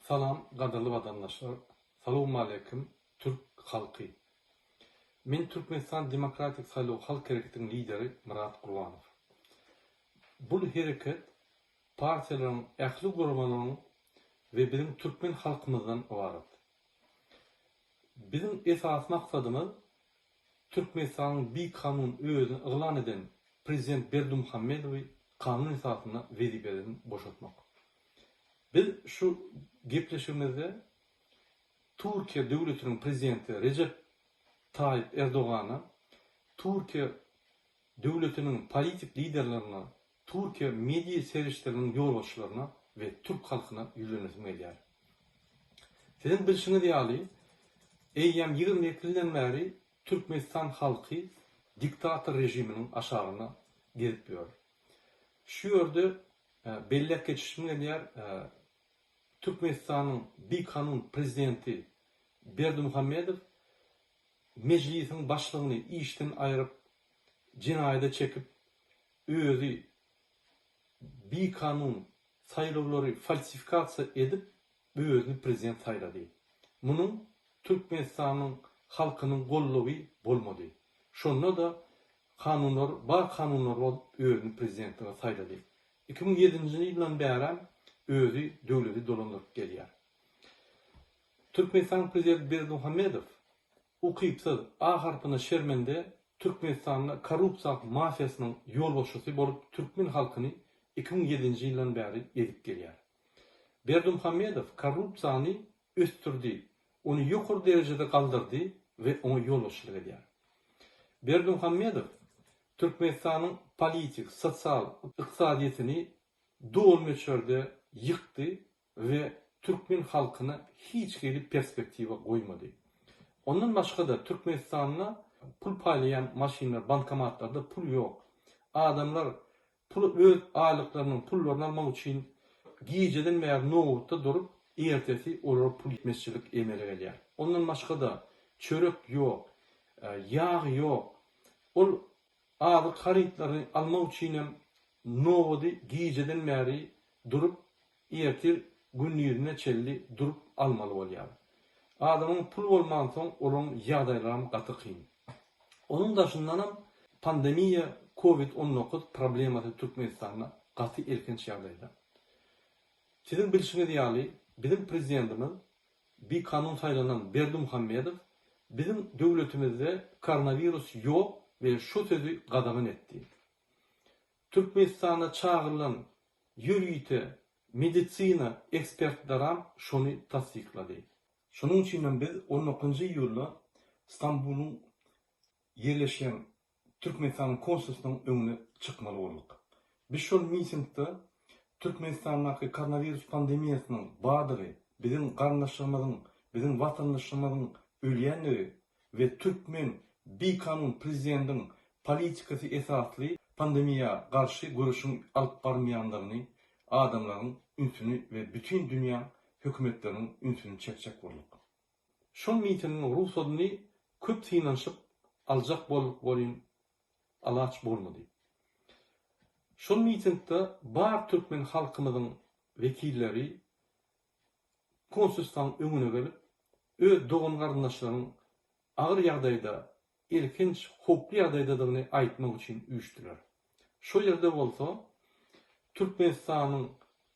Salam gadyrly watandaşlar Salowmaleýkim Türk halky Men Türkmenistan Demokratik Saýlaw Halk Hereketiniň lideri Myrat Gurbanow Bul hereket partiýalaryň ähli guramalaryň we biziň türkmen halkymyzdan ybarat Biziň esasy maksadymyz Türkmenistanyň bikanun özüni yglan eden Prezident Berdimuhamedowy kanun esasynda wezipeden boşatmak. Biz şu gepleşigimizde Türkiýe döwletiniň Prezidenti Rejep Taýyp Erdogana, Türkiýe döwletiniň politik liderlerine, Türkiýe media serişdeleriniň ýolbaşçylaryna we türk halkyna ýüzlenesim gelýär. Siziň bilşiňiz ýaly, eýýäm 22 ýyldan bäri Türkmenistan halky diktator režiminiň aşagynda gezip ýör. Şu ýerde belläp geçişim gelýär, Türkmenistanyň bikanun prezidenti Berdimuhamedow Mejlisiň başlygyny işden aýryp, jenaýada çekip, özi bikanun saýlawlary falsifikasiýa edip, özüni prezident saýlady. Munuň Türkmenistanyň halkynyň goldawy bolmady. Şonda-da kanunlar bar kanunlary bozup özüni prezidentlige saýlady. 2007-nji ýyldan bärem özi döwleti dolandyryp gelýär. Türkmenistanyň prezidenti Berdimuhamedow ukypsyz, A harpyna şermende Türkmenistanda korrupsiýa mafiýasynyň ýolbaşçysy bolup türkmen halkyny 2007-nji ýyldan bäri ezip gelýär. Berdimuhamedow korrupsiýany ösdürdi, ony ýokary derejede galdyrdy we oňa ýolbaşçylyk edýär. Berdimuhamedow Türkmenistanyň politik, sosial, ykdysadyýetini doly möçberde ýykdy we türkmen halkyna hiç hili perspektiwa goýmady. Ondan başga-da Türkmenistanda pul paýlaýan maşynlar, bankomatlarda pul ýok. Adamlar pul öz aýlyklarynyň pullaryny almak üçin gijeden bäri nobatda durup, ertesi olara pul ýetmezçilik emele gelýär. Ondan başga-da çörek ýok, ýag ýok. Ol azyk harytlaryny almak üçinem nobady gijeden bäri durup, ertir gündizine çenli durup almaly bolýar. Adamyň pul bolmansoň olaryň ýagdaýlaram gaty kyn. Onuň daşyndanam pandemiýa covid 19 problemasy Türkmenistanda gaty elhenç ýagdaýda. Siziň bilşiňiz ýaly biziň prezidentimiz bikanun saýlanan Berdimuhamedow biziň döwletimizde koronawirus ýok we şu sözi gadagan etdi. Türkmenistana çagyrylan ýörite medisina ekspertleram şony tassyklady. Şonuň üçinem biz on dokuzynjy iýulda Stambulyň ýerleşýän Türkmenistanyň konsulstwynyň öňüne çykmaly bolduk. Biz şol mitingde Türkmenistandaky koronawirus pandemiýasynyň bardygy, biziň garyndaşlarymyzyň, biziň watandaşlarymyzyň ölýändigi we türkmen bikanun prezidendiň politikasy esasly pandemiýa garşy göreşiň alyp barmaýandygyny adamlaryň ünsüni we bütin dünýäň hökümetleriniň ünsüni çekjek bolduk. Şol mitingiň rugsadyny köp synanyşyp aljak bolduk welin alaç bolmady. Şol mitingde bar türkmen halkymyzyň wekilleri konsulstwaň öňüne gelip, öz dogan-garyndaşlarynyň agyr ýagdaýda, elhenç howply ýagdaýdadygyny aýtmak üçin üýşdüler. Şo ýerde bolsa Türkmenistanyň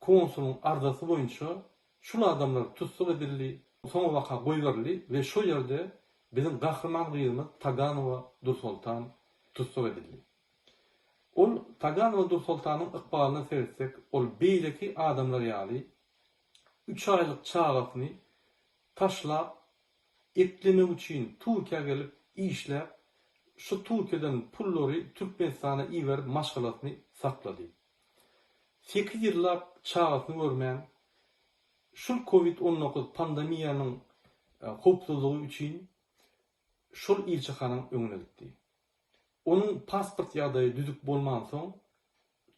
konsulyň arzasy boýunça şul adamlar tussag edildi, soňabaka goýberildi we şo ýerde biziň gahryman gyzymyz Taganowa Dursoltan tussag edildi. Ol Taganowa Dursoltanyň ykbalyna seretsek, ol beýleki adamlar ýaly üç aýlyk çagasyny taşlap, eklemek üçin Türkiýä gelip işläp, şu Türkiýeden pullary Türkmenistana iberip maşgalasyny saklady. Sekiz ýyllap çagasyny görmän, şul covid 19 pandemiýanyň howpsuzlygy üçin şol ilçihanaň öňüne gitdi. Onuň pasport ýagdaýy düzük bolmansoň,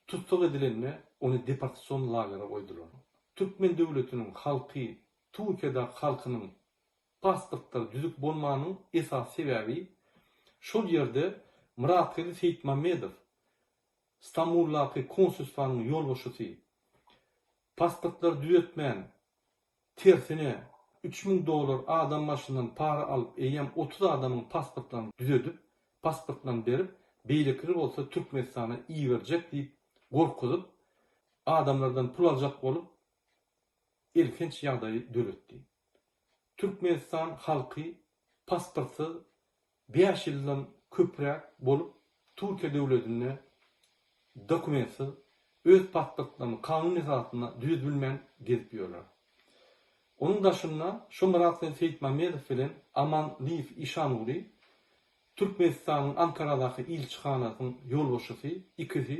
tussag edilende ony deportasion lagere goýdular. Türkmen döwletiniň halky Türkiýedäki halkynyň pasportlary düzük bolmanyň esasy sebäbi şol ýerde Myratgeldi Seýitmammedow Stambuldaky konsulstwanyň ýolbaşçysy pasportlary düzetmän. Tersine, 3000 dollar adam başyndan para alyp eýýäm 30 adamyň pasportlaryny düzedip, pasportlaryny berip, beýlekileri bolsa Türkmenistana iberjek diýip gorkuzyp, adamlardan pul aljak bolup elhenç ýagdaýy döretdi. Türkmenistan halky pasportsyz bäş ýyldan köpräk bolup Türkiýe döwledinde dokumentsiz öz pasportlaryny kanun esasynda düzedbilmän gezip ýörler. Onuň daşynda şo Myratgeldi Seýitmamedow bilen Aman Lyýew Işanguly Türkmenistanyň Ankaradaky ilçihanasynyň ýolbaşçysy ikisi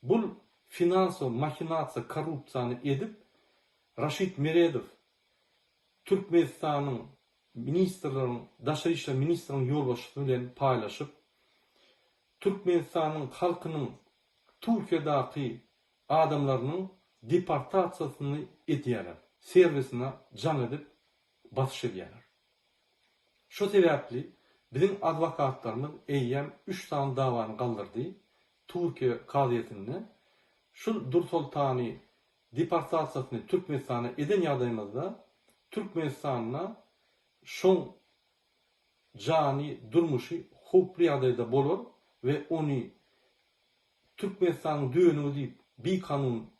bul finansow mahinasiýa korrupsiýany edip Raşid Meredow Türkmenistanyň ministrleriň daşary işler ministriniň ýolbaşçysy bilen paýlaşyp Türkmenistanyň halkynyň Türkiýedaky adamlarynyň deportasiýasyny edýärler serwisine jaň edip basyş edýärler. Şo sebäpli biziň adwokatlarymyz eýýäm üç sany dawany galdyrdy Türkiýe kazyýetinde. Şul Dursoltany deportasiýasyny Türkmenistana eden ýagdaýymyzda Türkmenistanda şoň jany, durmuşy howply ýagdaýda bolar we ony Türkmenistanyň dönügi diýip bikanun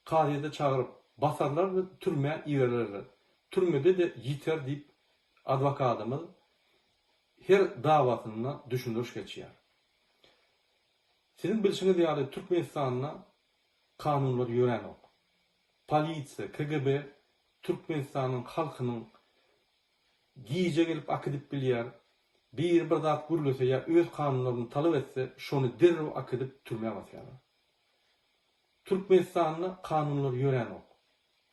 kazyýete çagyryp basarlar we türmä ibererler. Türmede-de ýiter diýip adwokadymyz her dawasynda düşündiriş geçýär. Siziň bilşiňiz ýaly Türkmenistanda kanunlar ýöränok. Polisiýa, KGB Türkmenistanyň halkynyň gije gelip akidip bilýär. Biri bir zat gürlese ýa öz kanunlaryny talap etse şony derrew akidip türmä basýarlar. Türkmenistanda kanunlar ýöränok.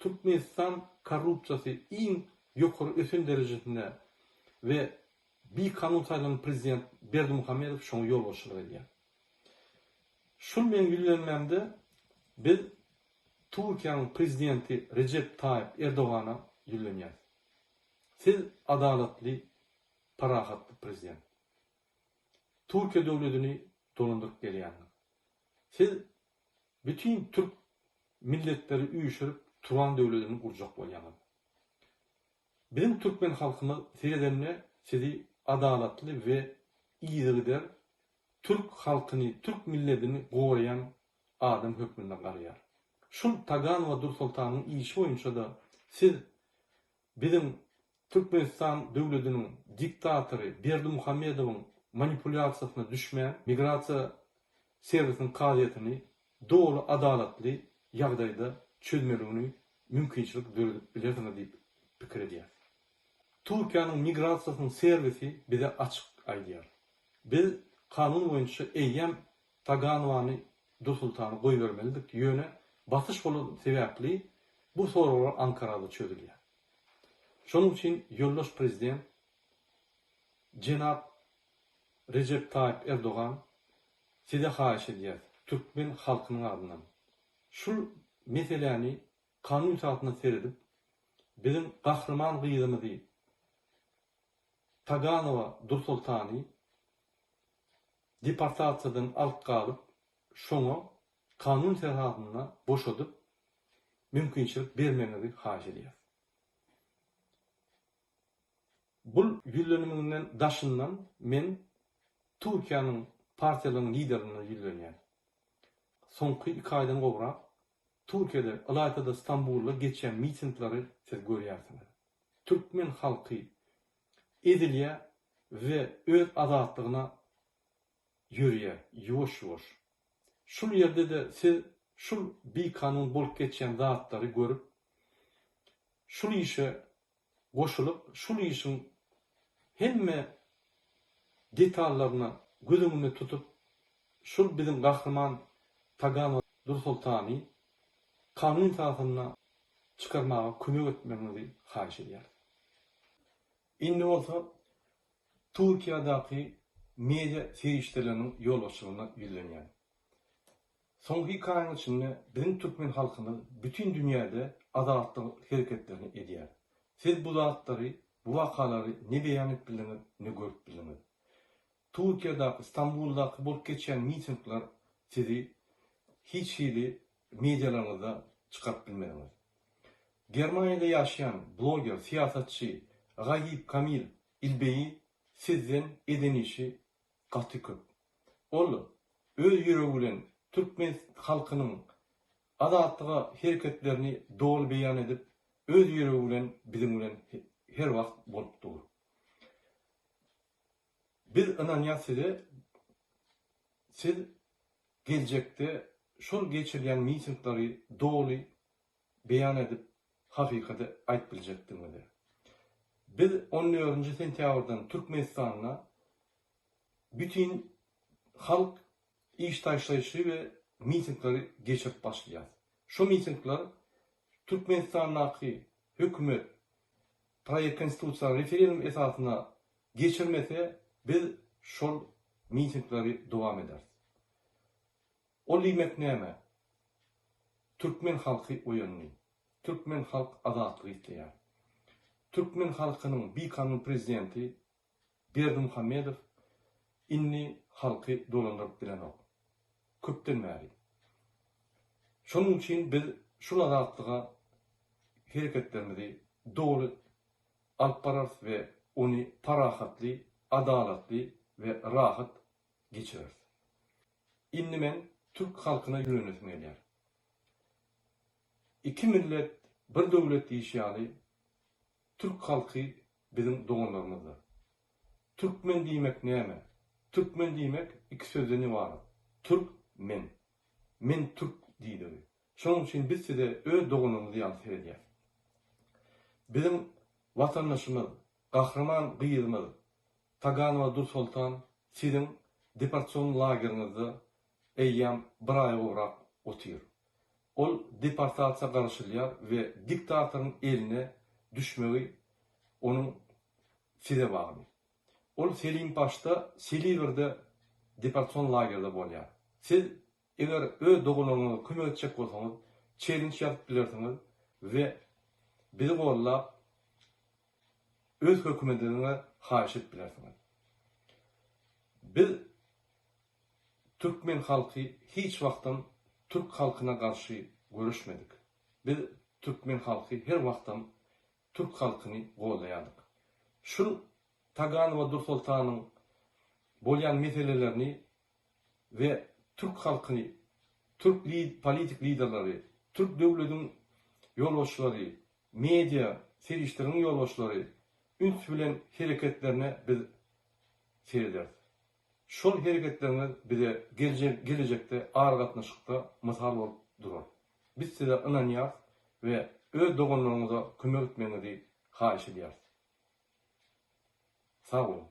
Türkmenistan korrupsiýasy iň ýokary ösen derejesinde we bikanun saýlanan prezident Berdimuhamedow şoňa ýolbaşçylyk edýär. Şul meň ýüzlenmämde biz Türkiýäniň prezidenti Rejep Taýyp Erdogana ýüzlenýäs. Siz adalatly, parahatly prezident. Türkiýe döwledini dolandyryp gelýäňiz. Siz bütin türk milletleri üýşürip Turan döwledini gurjak bolýaňyz. Biziň türkmen halkymyz seredende sizi adalatly we yzygider türk halkyny, türk milledini goraýan adam hökmünde garaýar. Şul Taganowa Dursoltanyň işi boýunça-da siz Biziň Türkmenistan döwlediniň diktatory Berdimuhamedowyň manipulýasiýasyna düşmän, migrasiýa serwisiniň kazyýetini doly adalatly ýagdaýda çözmeligini mümkinçilik döredip bilersiňiz diýip pikir edýäris. Türkiýäniň migrasiýasynyň serwisi bize açyk aýdýar. Biz kanun boýunça eýýäm Taganowany Dursultany goýbermelidik, ýöne basyş bolan sebäpli bu soraglar Ankarada çözülýär. Şonuň üçin ýoldaş prezident jenap Rejep Taýyp Erdogan size haýyş edýäs türkmen halkynyň adyndan şul meseläni kanun esasynda seredip biziň gahryman gyzymyzy Taganowa Dursoltany deportasiýadan alyp galyp, şoňa kanun esasynda boşadyp mümkinçilik bermegiňizi haýyş edýäris. Bul ýüzlenimiňden daşyndan men Türkiýäniň partiýalarynyň liderine ýüzlenýän. Soňky iki aýdan gowrak Türkiýede, ylaýta-da Stambulda geçýän mitingleri siz görýärsiňiz. Türkmen halky ezilýär we öz azatlygyna ýörýär ýuwaş-ýuwaş. Şul ýerde-de siz şul bikanun bolup geçýän zatlary görüp, şul işe goşulyp, şul işiň hemme detallaryny göz öňünde tutup, şul biziň gahryman Taganow Dursoltany kanun esasynda çykarmaga kömek etmegiňizi haýyş edýäris. Indi bolsa Türkiýedäki media serişdeleriniň ýolbaşçylygyna ýüzlenýän. Soňky iki aýyň içinde biziň türkmen halkymyz bütin dünýäde azatlyk hereketlerini edýär. Siz bu zatlary, bu wakalary ne beýan edip bildiňiz, ne görüp bildiňiz. Türkiýedäki, Stambuldaky bolup geçýän mitingler sizi hiç hili medialaryňyzda çykaryp bilmediňiz. Germaniýada ýaşaýan bloger, syýasatçy Gaýyp Kamil Ilbeýi sizden eden işi gaty köp. Ol öz ýüregi bilen türkmen halkynyň azatlyga hereketlerini doly beýan edip, öz ýüregi bilen biziň bilen her wagt bolup dur. Biz ynanýas size, siz geljekde şol geçirilýän mitingleri doly beýan edip hakykaty aýyp biljekdigiňize. Biz on dördünji sentýabrdan Türkmenistanda bütin halk iş taşlaýşy we mitingleri geçirip başlaýas. Şo mitingler Türkmenistandaky hökümet proýekt konstitusiýany referendum esasynda geçirmese biz şol mitingleri dowam ederis. Ol diýmek näme? Türkmen halky oýandy. Türkmen halk azatlyk isleýär. Türkmen halkynyň bikanun prezidenti Berdimuhamedow indi halky dolandyryp bilenok. Köpden bäri. Şonuň üçin biz şul azatlyga hereketlerimizi doly alyp bararys we ony parahatly, adalatly we rahat geçireris. Indi men türk halkyna ýüzlenesim gelýär. Iki millet, bir döwlet diýişi ýaly, türk halky biziň doganlarymyzdyr. Türkmen diýmek näme? Türkmen diýmek iki sözden ybarat. Türk, men. Men türk diýdigi. Şonuň üçin biz size öz doganymyz ýaly seredýäs. Biziň watandaşymyz, gahryman gyzymyz Taganowa Dursoltan siziň deportasion lageriňizde eýýäm bir aý gowrak otyr. Ol deportasiýa garaşylýar we diktatoryň eline düşmegi onuň size bagly. Ol Selimpaşda Silibirde deportasion lagerde bolýar. Siz eger öz doganlaryňyza kömek etjek bolsaňyz çellenç ýazyp bilersiňiz we bizi gollap öz hökümediňize haýyş edip bilersiňiz. Biz türkmen halky hiç wagtam türk halkyna garşy göreşmedik. Biz türkmen halky her wagtam türk halkyny goldaýardyk. Şul Taganowa Dursoltanyň bolýan meselelerini we türk halkyny, türk politik liderleri, türk döwlediň ýolbaşçylary, media serişdeleriniň ýolbaşçylary üns bilen hereketlerine biz serederis. Şol hereketleriňiz bize gelejekde aragatnaşykda mysal bolup durar. Biz size ynanýarys we öz doganlaryňyza kömek etmegiňizi haýyş edýäris. Sag boluň.